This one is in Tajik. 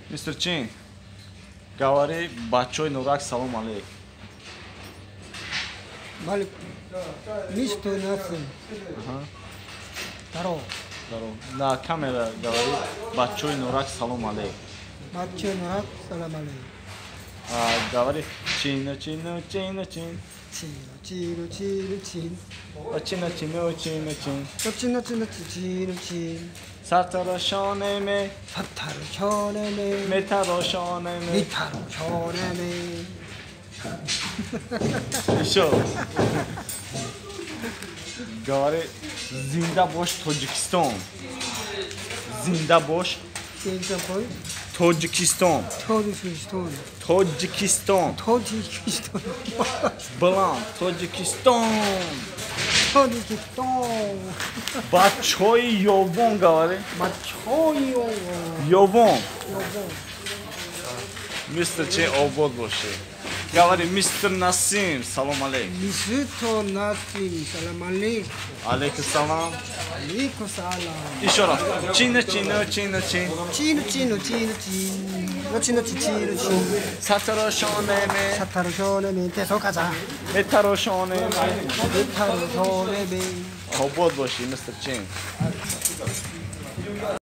Мистер Чин, говори бачои Нурак салом алейк. Малик, мистер Насим. Здорово. Здорово. На камера говори бачои Нурак салом алейк. Бачои Нурак салом алейк. Говори чино чино чино чин. Чино чино чино чин. Чино чино чино чин. чино чино чино чин. Сартарошонеме. Сартарошонеме. Метарошонеме. Метарошонеме. Ещё. Говори, зинда бош Тоҷикистон. Зинда бош. Зинда бош. Тоҷикистон. Тоҷикистон. Тоҷикистон. Тоҷикистон. Баланд. Тоҷикистон. Тоҷикистон. Бачои Ёвон, говори. Бачои Ёвон. Ёвон. Ёвон. Мистер Чин, обод боши. Говори, мистер Насим, салом алейк. Мистер Насим, салом алейк. Алейкум салам. Алейкум салам. Еще раз. Чино, чино, чино, чин. Чино, чино, чино, чин. чино, чино, чин. Сатарошонеме. Сатарошонеме. 계속하자. Метарошонеме. Метарошонеме. Обод боши, мистер Чин.